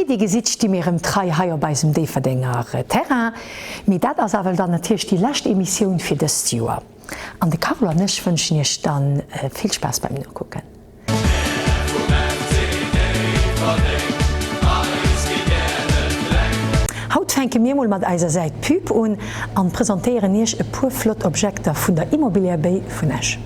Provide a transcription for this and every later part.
Wéi Dir gesitt sti mir erëm trei hei op eisem Déifferdenger Terrain, mee dat ass awel dann natierlech déi lescht Emissioun fir dëst Joer. An de Carlo an ech wënschen Iech dann vill Spaass beim Nokucken. Haut fänke mir mol mat eiser Säit Pub un an presentéieren Iech e puer flott Objekter vun der Immobilière Béi vun Esch.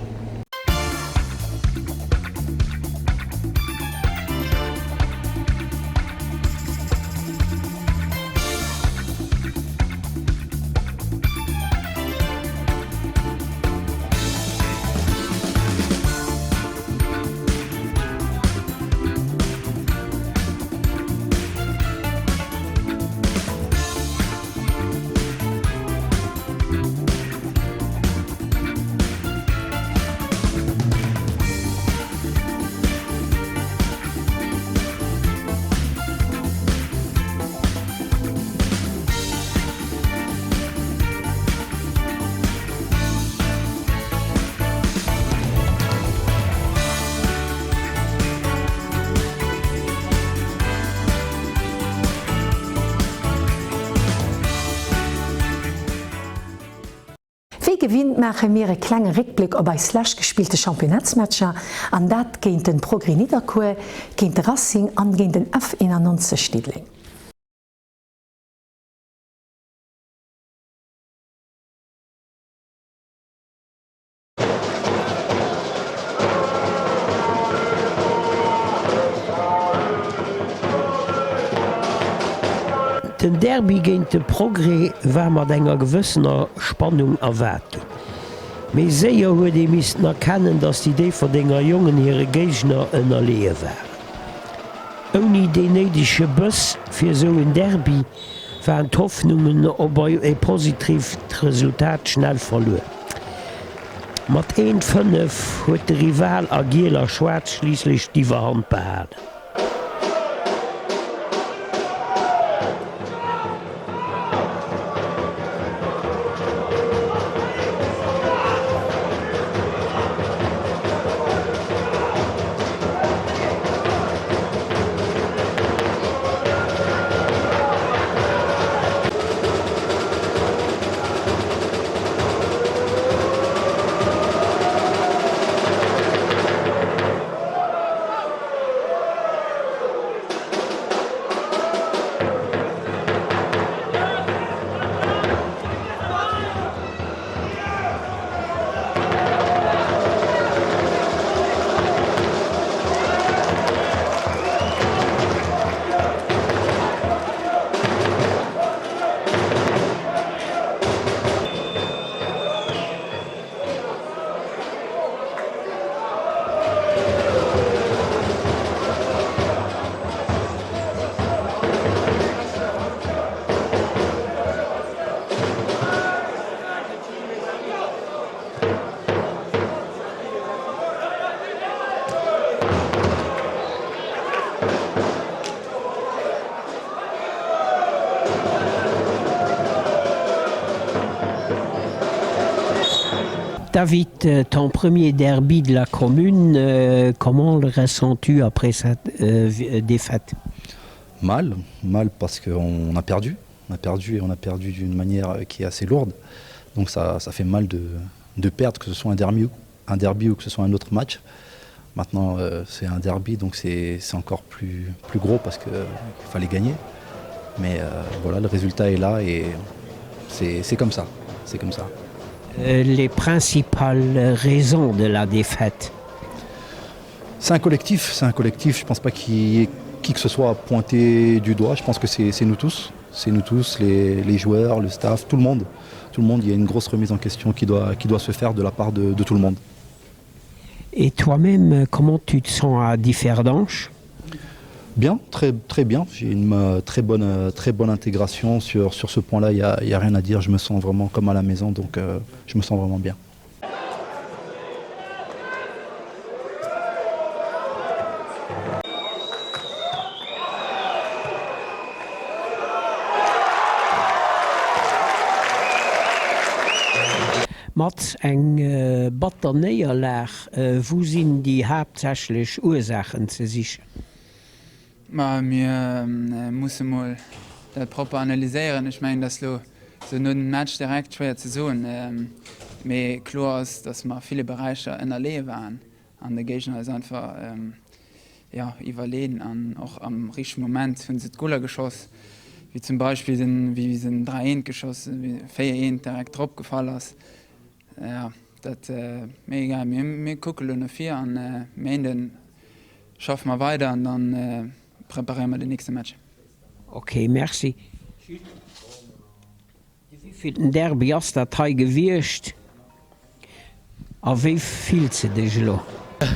Wéi gewinnt maache mir e klenge Réckbléck op eis lescht gespillte Championnatsmatcher, an dat géint den Progrès Nidderkuer, géint de Racing an géint den F91 Diddeleng. Den Derby géint de Progrès war mat enger gewëssener Spannung erwaart ginn. Mee séier huet ee missten erkennen, datt déi Déifferdenger Jongen hire Géigner ënnerleeë waren. Ouni deen néidege Bëss fir esou en Derby waren d'Hoffnungen op e positivt Resultat schnell verluer. Mat 1, 5 huet de Rival a Giel a Schwaarz schliisslech d'Iwwerhand behalen. David, ton premier derby de la commune, comment le ressens-tu après cette défaite? Mal, mal parce qu'on a perdu, on a perdu et on a perdu d'une manière qui est assez lourde. Donc ça, ça fait mal de, de perdre, que ce soit un derby, un derby ou que ce soit un autre match. Maintenant, euh, c'est un derby, donc c'est encore plus, plus gros parce qu'il euh, fallait gagner. Mais euh, voilà, le résultat est là et c'est comme ça. C'est comme ça. Euh, les principales raisons de la défaite C'est un collectif, c'est un collectif. Je ne pense pas qu'il y ait qui que ce soit à pointer du doigt. Je pense que c'est nous tous. C'est nous tous, les, les joueurs, le staff, tout le monde. Tout le monde, il y a une grosse remise en question qui doit, qui doit se faire de la part de, de tout le monde. Et toi-même, comment tu te sens à Differdange Bien, très, très bien. J'ai une euh, très bonne, euh, très bonne intégration sur, sur ce point-là. Il n'y a, y a rien à dire. Je me sens vraiment comme à la maison, donc euh, je me sens vraiment bien. Mats, eng batter Néierlag, wou sinn déi haaptsächlech Ursaachen ze sichen? Ma mir musse mol dat propper analyséieren. Ech mengen, dat ass lo sou no dem Match direkt schwéier ze soen. Mee kloer ass, datt mer a ville Beräicher ënnerleeë waren an de Géigner eis einfach, jo, iwwerleeën an och am richtege Moment hu se d'Goler geschoss, wéi zum Beispill den, wéi se den 3, 1 geschoss, 4, 1 direkt drop gefall ass. Jo, dat, mee egal, mir, mir kucke lo no vir an Méinden schaffe mer weider an dann preparéiere mer den nächste Match. Ok, merci. Gilles, De wéivillten Derby ass dat hei gewiescht a wéi fills de dech elo?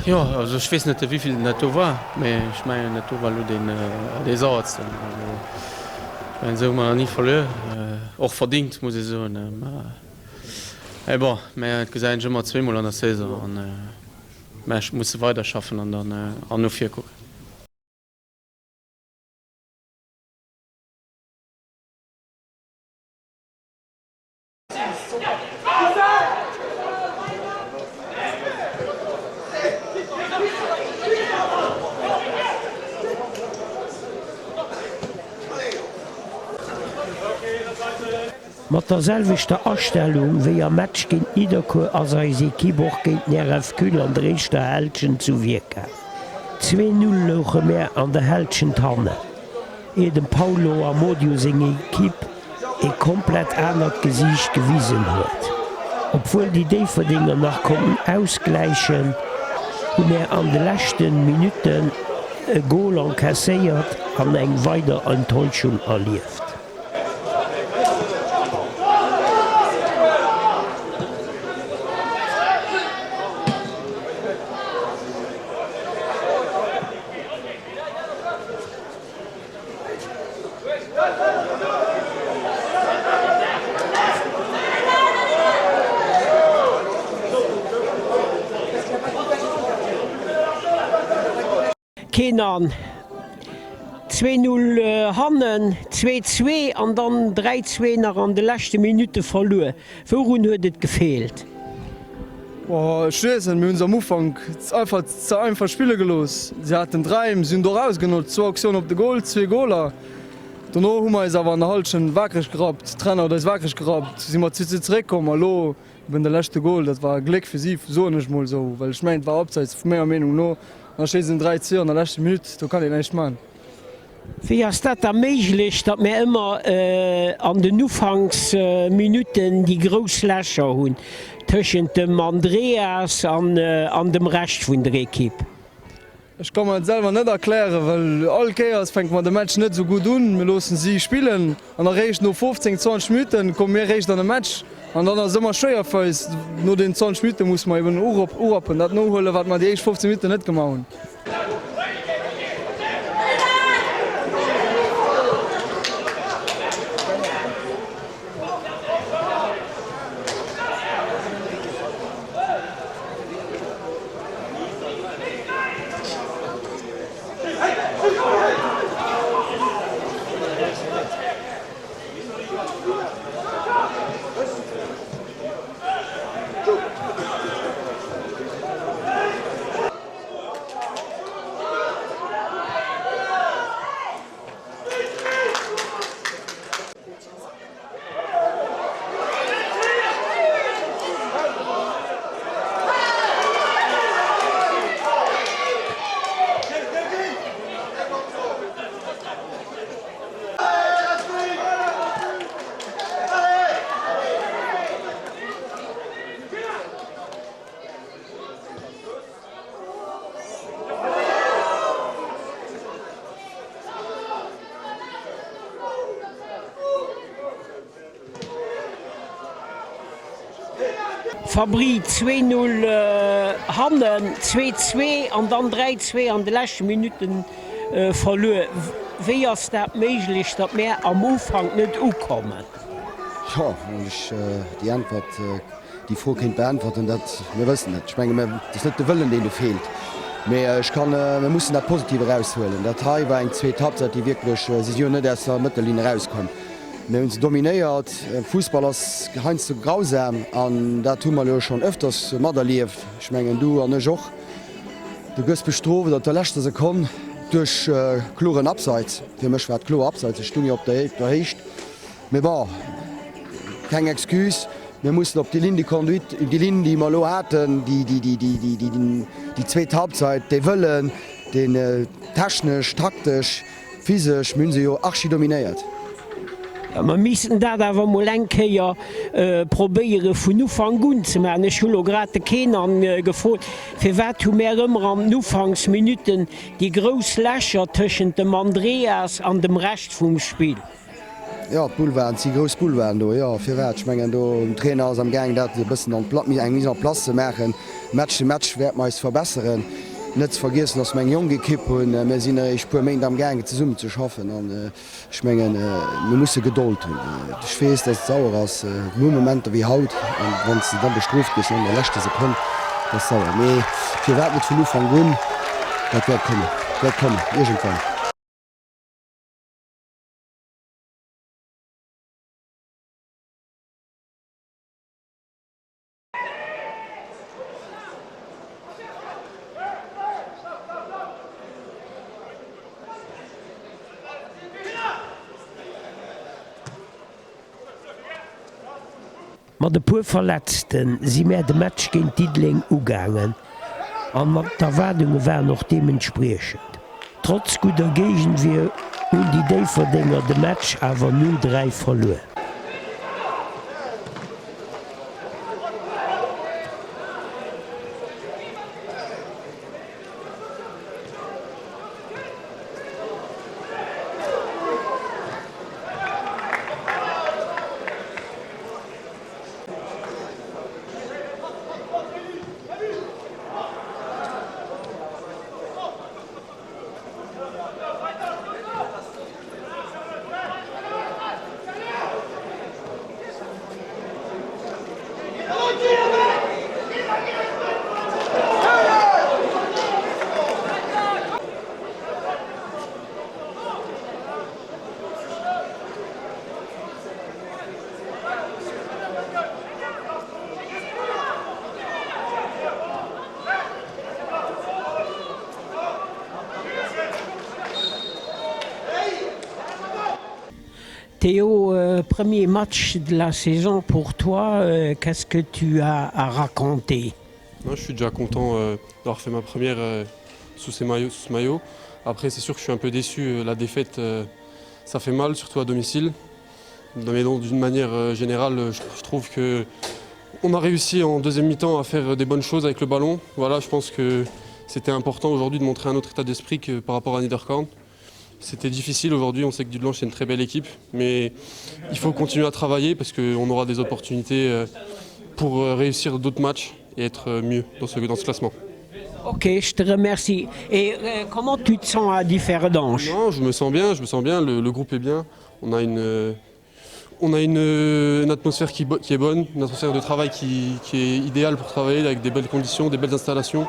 Jo, also ech weess net de wéivillten dat do war, mee ech mengen dat do war elo deen dee sauersten. Also ech mengen esou hu mer nach ni verluer, och verdingt muss ee soen. Mä bon, mä et gesäit een sech ëmmer zweemol an der Saison an mä ech musse weiderschaffen an dann an no vir kucken. Mat der selwechter Astellung wéi am Match géint Nidderkuer ass eis Ekipp och géint den RF Kühl an der éischter Hälschent zu Wierk gaang. 2, 0 louche mär an der Hälschent hannen, ier dem Paulo Amodio seng Ekipp ee komplett anert Gesiicht gewisen huet. Obwuel déi Déifferdenger nach konnten ausgläichen, hu mär an de leschte Minutten e Gol encaisséiert an eng weider Enttäuschung erlieft. Kenan, 2, 0 hannen, 2, 2 an dann 3, 2 nach an de leschte Minutte verluer. Wourun huet et gefeelt? Boah, ech weess net, mir hunn se am Ufank einfach ze einfach spille gelooss. Si haten d'Räim, si hunn et och ausgenotzt, zwou Aktiounen op de Gol, zwee Goler. Dono hu mer eis awer an der Hallschent wakereg gerappt, d'Trainer huet eis wakereg gerappt, si mer zu zeréckkomm a lo eben de leschte Gol, dat war Gléck fir si, soen ech mol esou, well ech mengen et war Abseits menger Meenung no. An da steet en 3, 2 an der leschter Minutt, do kann een näischt man. Wéi ass dat da méiglech, datt mär ëmmer an den Ufanksminutten déi grouss Lächer hunn tëschent dem Andreas an dem Rescht vun der Ekipp? Ech ka mer et selwer net erklären, well all Kéiers fänke mer de Match net esou gutt un. Mir loossen si spillen an eréischt no 15, 20 Minutten komme mir eréischt an de Match an dann ass et ëmmer schwéier fir eis. No den 20 Minutte musse mer eben urappen, dat nohuelen, wat mer déi éischt 15 Minutten net gemaach hunn. Fabri, 2, 0 hannen, 2, 2 an dann 3, 2 an de leschte Minutten verluer. Wéi ass dat méiglech, datt mär am Ufank net ukommen? Jo, wann ech déi Äntwert déi Fro kéint beäntwerten, dat, mir wëssen et. Ech menge mir, et ass net de Wëllen, deen do feelt, mee ech kann, mir mussen dat Positiv eraushuelen. Dat hei war eng zweet Halbzeit, déi wierklech, si si jo net aus der Mëttellinn erauskomm. Mir hu se dominéiert. Fussball ass heiansdo grausam an dat hu mer elo schonn ëfters materlieft. Ech mengen du an ech och. Du gëss bestrooft op der leschter Sekonn. Duerch kloren Abseits, fir mech war et kloer Abseits, ech stung jo op der Héicht, mee bon, keng Excuse, mir mussen op déi Ligne de conduite, déi Ligne déi mer elo haten, déi zweet Halbzeit, dee Wëllen, deen technesch, taktesch, physesch, mir hu se jo archi dominéiert. Jo, mer missten dat awer emol eng Kéier probéiere vun Ufank un ze maachen. Ech hu lo grad de Kenan gefrot, firwat hu mär ëmmer an den Ufanksminutten déi grouss Lächer tëschent dem Andreas an dem Rescht vum Spill? Jo, d'Boulevarden, et si grouss Boulevarden do, jo. Firwat? Ech mengen do, den Trainer ass am gaang dat e bëssen an eng Mise en place ze maachen. Match fir Match wäerte mer eis verbesseren. Net ze vergiessen, datt mer eng jonk Ekipp hunn. Mir sinn eréischt e puer Méint am gaang zesummen ze schaffen an ech mengen, mir musse Gedold hunn. Ech weess, datt et sauer ass, no Momenter wéi haut, an wann s de da bestrooft gëss an der leschter Sekonn, dat ass sauer. Mee firwat net vun Ufank un? Dat wäert kommen, wäert kommen, iergendwann. Mat e puer Verletzten si mär de Match géint Diddeleng ugaangen an d'Erwaardunge waren och deementspriechend. Trotz gudder Géigenwier hunn déi Déifferdenger de Match awer 0, 3 verluer. Théo, premier match de la saison pour toi, qu'est-ce que tu as à raconter? Je suis déjà content d'avoir fait ma première sous ces maillots, sous ce maillot. Après c'est sûr que je suis un peu déçu, la défaite ça fait mal, surtout à domicile. Mais d'une manière générale, je trouve que on a réussi en deuxième mi-temps à faire des bonnes choses avec le ballon. Voilà, je pense que c'était important aujourd'hui de montrer un autre état d'esprit que par rapport à Niederkorn. C'était difficile aujourd'hui, on sait que Dudelange c'est une très belle équipe, mais il faut continuer à travailler parce qu'on aura des opportunités pour réussir d'autres matchs et être mieux dans ce, dans ce classement. Ok, je te remercie. Et euh, comment tu te sens à Differdange Non, je me sens bien, je me sens bien, le, le groupe est bien. On a une, on a une, une atmosphère qui, qui est bonne, une atmosphère de travail qui, qui est idéale pour travailler avec des belles conditions, des belles installations.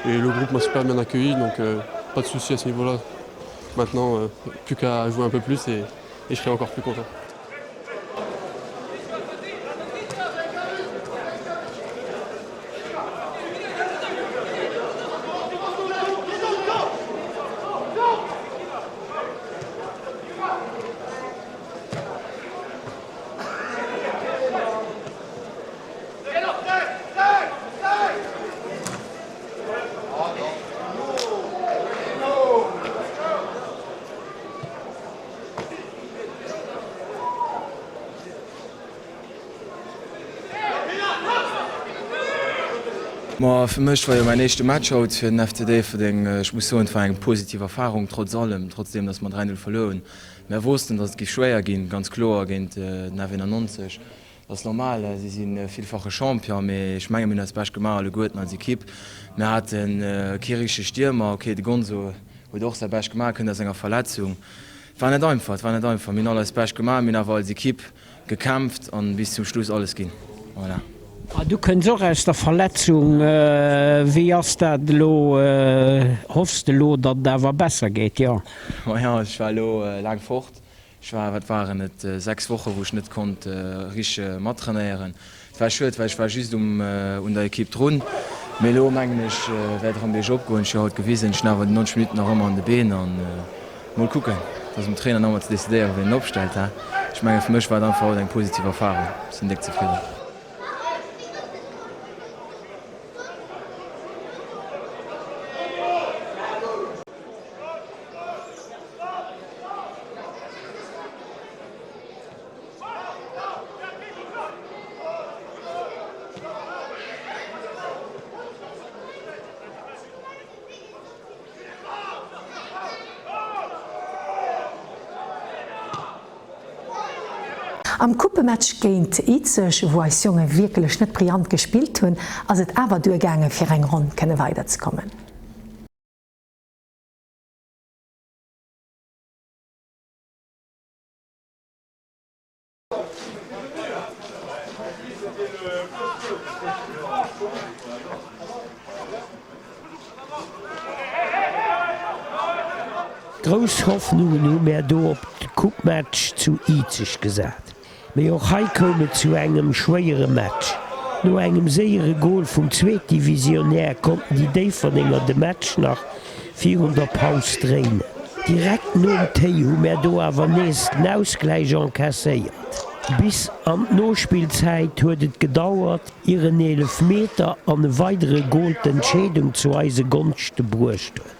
Et le groupe m'a super bien accueilli, donc euh, pas de souci à ce niveau-là. Maintenant, euh, plus qu'à jouer un peu plus et, et je serai encore plus content. Ma fir mech war jo mäin éischte Match haut fir den FC Déifferdeng. Ech muss soen, et war eng positiv Erfarung trotz allem, trotzdeem datt mer 3, 0 verluer hunn. Mär wossten, datt et géif schwéier ginn, ganz kloer géint den F91. Dat ass normal, si si villfache Champion, mee ech menge mir hunn eist Bescht gemaach alleguerten als Ekipp. Mir hate kee richtege Stiermer, ok de Gonzo huet och säi Bescht gemaach, kënnt aus enger Verletzung. Et war net einfach, et war net einfach. Mir hunn all eist Bescht gemaach, mir hunn awer als Ekipp gekämpft an bis zum Schluss alles ginn. Voilà. Ah, du kënns och aus der Verletzung. Wéi ass dat elo? Hoffs de elo, datt et awer besser geet? Jo. Majo, ech war elo laang fort. Ech war, wat waren et, 6 Woche wou ech net konnt richteg mattrainéieren. Et war schued, well ech war just um un der Ekipp drun. Mee elo mengen ech wäert erëm biergop goen. Ech hu jo haut gewisen, ech hunn awer déi 90 Minutten nach ëmmer an de Been an mol kucken. Et ass um Trainer nach ëmmer ze decidéieren, wien en opstellt. Ech mengen fir mech war et einfach haut eng positiv Erfarung. Ech sinn déck zefridden. Am Coupematch géint Izeg, wou eis Jonge wierklech net brillant gespillt hunn, ass et awer duergaange fir eng Ronn kënne weiderzekommen. Grouss Hoffnungen hu mär do op de Coupematch zu Izeg gesat. Mee och hei koum et zu engem schwéiere Match. No engem séiere Gol vum Zweetdivisionär konnten déi Déifferdenger de Match nach virun der Paus dréinen. Direkt nom Téi hu mär do awer nees den Ausgläich encaisséiert. Bis an d'Nospillzäit huet et gedauert, ier en Eelefmeter an e weidere Gol d'Entscheedung zu eise Gonschte bruecht huet.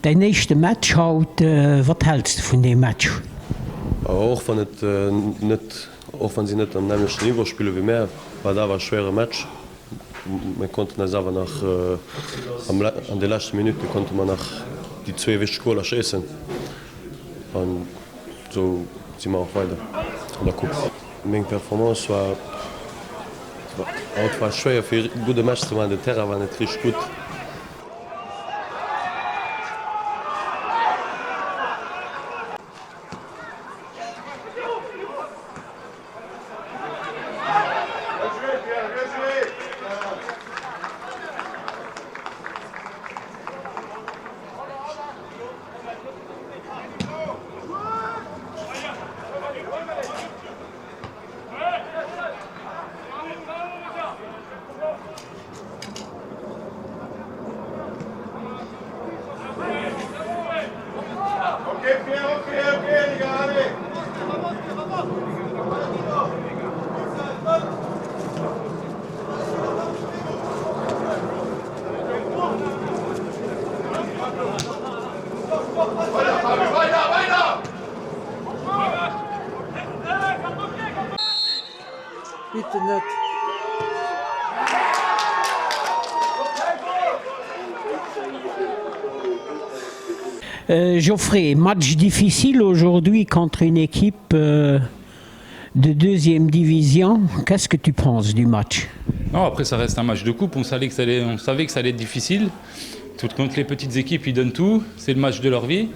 Däin éischte Match haut, wat häls de vun deem Match? Och wann et net, och wann si net am nämmlechten Niveau spille wéi mär, war et awer e schwéiere Match. Mir konnten eis awer nach an de leschte Minutte konnte mer nach déi zwee wichteg Goler schéissen an esou si mer och weider an der Coupe. Meng Performance war haut war schwéier fir e gudde Match ze maachen, den Terrain war net richteg gutt. Bitte net. Geoffrey, match difficile aujourd'hui contre une équipe de deuxième division. Qu'est-ce que tu penses du match? Non, après ça reste un match de coupe, on savait que ça allait, on savait que ça allait être difficile. Tout contre les petites équipes, ils donnent tout, c'est le match de leur vie.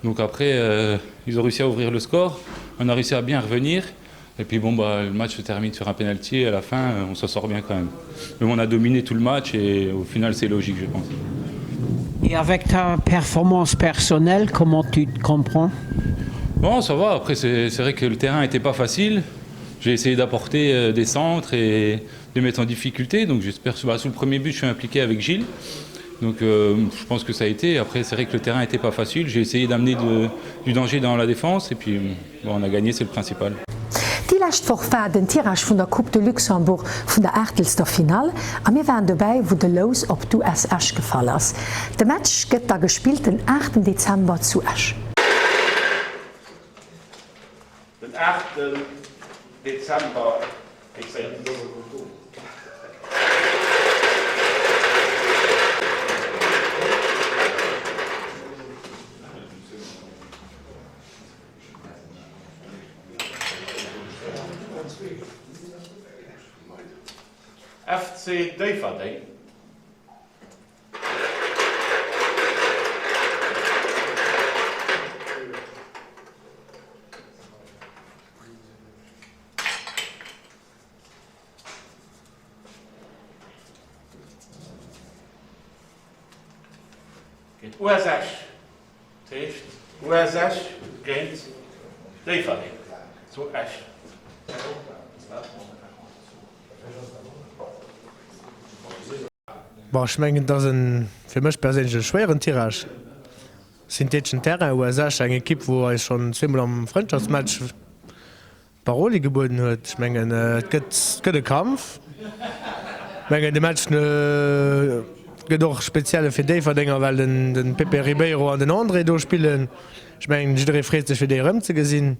Donc après euh, ils ont réussi à ouvrir le score, on a réussi à bien revenir. Et puis bon bah, le match se termine sur un penalty et à la fin on s'en sort bien quand même. Mais on a dominé tout le match et au final c'est logique je pense. Et avec ta performance personnelle, comment tu te comprends? Bon ça va, après c'est vrai que le terrain n'était pas facile. J'ai essayé d'apporter euh, des centres et de mettre en difficulté. Donc j'espère bah, sous le premier but je suis impliqué avec Gilles. Donc euh, je pense que ça a été. Après c'est vrai que le terrain n'était pas facile. J'ai essayé d'amener du danger dans la défense et puis bon, on a gagné, c'est le principal. Déi. Déi lescht Woch war den Tirage vun der Coupe de Luxembourg vun der Aachtelster Finall a mir waren dobäi wou de Lous op d'US Esch gefall ass. De Match gëtt da gespillt den 8 Dezember zu Esch. Den 8 Dezember fixéiert. FC Déifferdeng. Géint US Esch, dat heescht US Esch géint Déifferdeng zu Esch. Bon, ech mengen, et ass en, fir mech perséinlech, e schwéieren Tirage. Syntheteschen Terrain, US Esch, eng Ekipp, wou eis schonn zweemol am Frëndschaftsmatch Paroli gebueden huet. Ech mengen, et gëtt, et gëtt e Kampf. Ech mengen, de Match gëtt och spezielle fir Déifferdenger, well den, den Pepe Ribeiro an den André do spillen. Ech mengen, jidderee freet sech, fir déi erëmzegesinn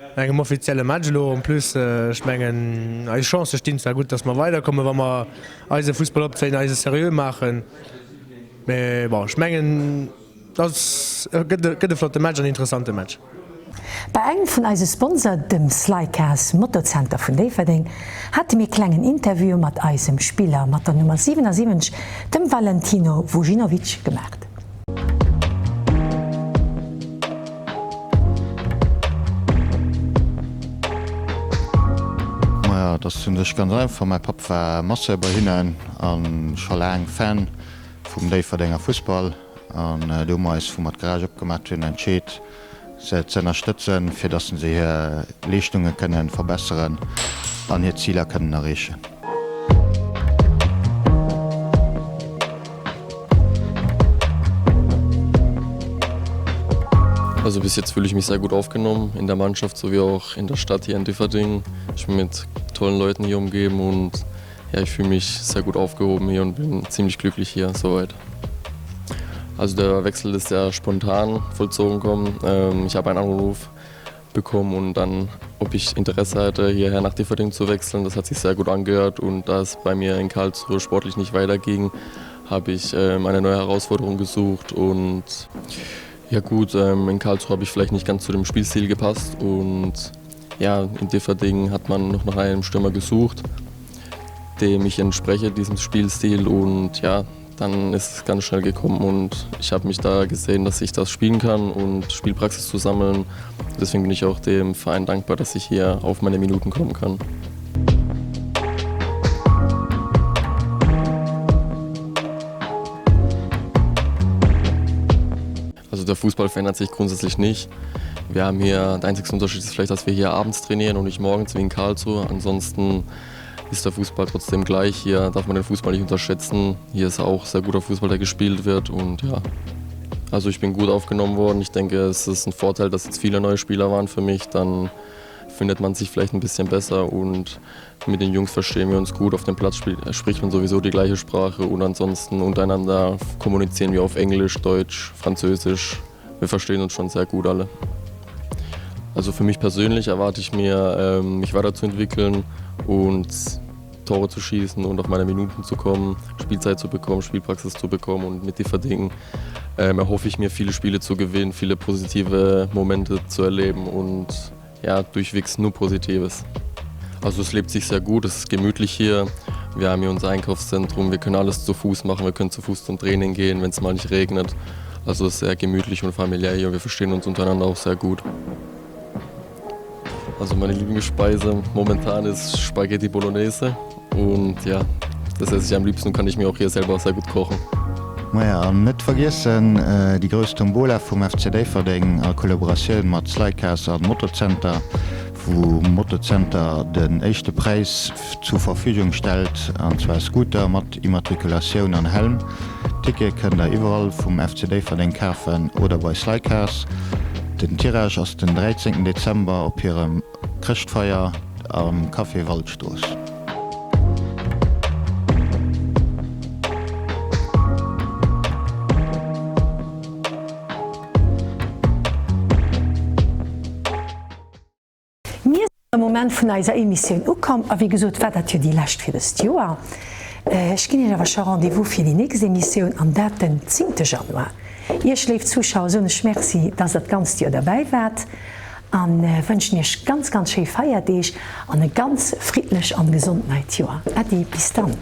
an engem offizielle Match elo. En plus, ech mengen, eis Chancë stinn zwar gutt, datt mer weiderkommen, wa mer eise Fussball opzéien, eise seriö maachen. Mee bon, ech mengen, Et gëtt e flotte Match an interessante Match. Bei engem vun eise Sponsor, dem Slycars Motocenter vun Déifferdeng, hate mir klengen Interview mat eisem Spiller mat der Nummer 77, dem Valentino Vujinovic, gemaacht. Maja, et ass un sech ganz einfach, mäi Papp war Masseur bei hinnen a scho laang Fan vum Déifferdenger Fussball. An do hu mer eis, wou mer d'Garage opgemat hunn, entscheet, se ze ënnerstëtzen, fir dass se hir Leeschtunge kënnen verbesseren an hir Ziler kënnen erreechen. Also bis jetzt fühle ich mich sehr gut aufgenommen in der Mannschaft sowie auch in der Stadt hier in Differding. Ich bin mit tollen Leuten hier umgeben und ja, ich fühle mich sehr gut aufgehoben hier und bin ziemlich glücklich hier soweit. Also der Wechsel ist sehr spontan vollzogen kommen. Ähm, ich habe einen Anruf bekommen und dann ob ich Interesse hatte, hierher nach Differding zu wechseln. Das hat sich sehr gut angehört und da es bei mir in Karlsruhe sportlich nicht weiterging, habe ich ähm, eine neue Herausforderung gesucht und ja gut ähm, in Karlsruhe habe ich vielleicht nicht ganz zu dem Spielstil gepasst und ja in Differding hat man noch nach einem Stürmer gesucht, dem ich entspreche diesem Spielstil und ja dann ist es ganz schnell gekommen und ich habe mich da gesehen, dass ich das spielen kann und Spielpraxis zu sammeln. Deswegen bin ich auch dem Verein dankbar, dass ich hier auf meine Minuten kommen kann. Also der Fußball verändert sich grundsätzlich nicht. Wir haben hier der einzigste Unterschied ist vielleicht, dass wir hier abends trainieren und nicht morgens wie in Karlsruhe. Ansonsten ist der Fußball trotzdem gleich. Hier darf man den Fußball nicht unterschätzen. Hier ist auch sehr guter Fußball, der gespielt wird und ja. Also ich bin gut aufgenommen worden. Ich denke, es ist ein Vorteil, dass jetzt viele neue Spieler waren für mich. Dann findet man sich vielleicht ein bisschen besser und mit den Jungs verstehen wir uns gut. Auf dem Platz spielt, spricht man sowieso die gleiche Sprache und ansonsten untereinander kommunizieren wir auf Englisch, Deutsch, Französisch. Wir verstehen uns schon sehr gut alle. Also für mich persönlich erwarte ich mir, ähm, mich weiterzuentwickeln und Tore zu schießen und auf meine Minuten zu kommen, Spielzeit zu bekommen, Spielpraxis zu bekommen und mit die Verdingen ähm, erhoffe ich mir viele Spiele zu gewinnen, viele positive Momente zu erleben und ja durchwegs nur Positives. Also es lebt sich sehr gut, es ist gemütlich hier. Wir haben hier unser Einkaufszentrum, wir können alles zu Fuß machen, wir können zu Fuß zum Training gehen, wenn es mal nicht regnet. Also es ist sehr gemütlich und familiär hier und wir verstehen uns untereinander auch sehr gut. Also meine Lieblingsspeise momentan ist Spaghetti Bolognese und ja, das esse ich am liebsten und kann ich mir auch hier selber sehr gut kochen. Maja, an net vergiessen, déi grouss Tombola vum FC Déifferdeng a Kollaboratioun mat Slycars an Motocenter, wou Motocenter den éischte Präis zur Verfügung stellt, an zwar Scooter mat Immatrikulatioun an Helm. Tickete kënnt der iwwerall vum FC Déifferdeng kafen oder bei Slycars. Den Tirage ass den 13 Dezember op hirem Chrëschtfeier. am Café Waldstrooss. Mir sinn am Moment vun eiser Emissioun ukomm a wéi gesot war dat jo déi lescht fir dëst Joer. Ech ginn Iech awer scho Rendez-vous fir déi nächst Emissioun an dat den zéngte Januar. Iech léif Zuschauer soen ech Merci, dass der d'ganzt Joer derbäi waart an wënschen Iech ganz ganz schéi Feierdeeg an e ganz friddlech an gesond neit Joer. Äddi, bis dann.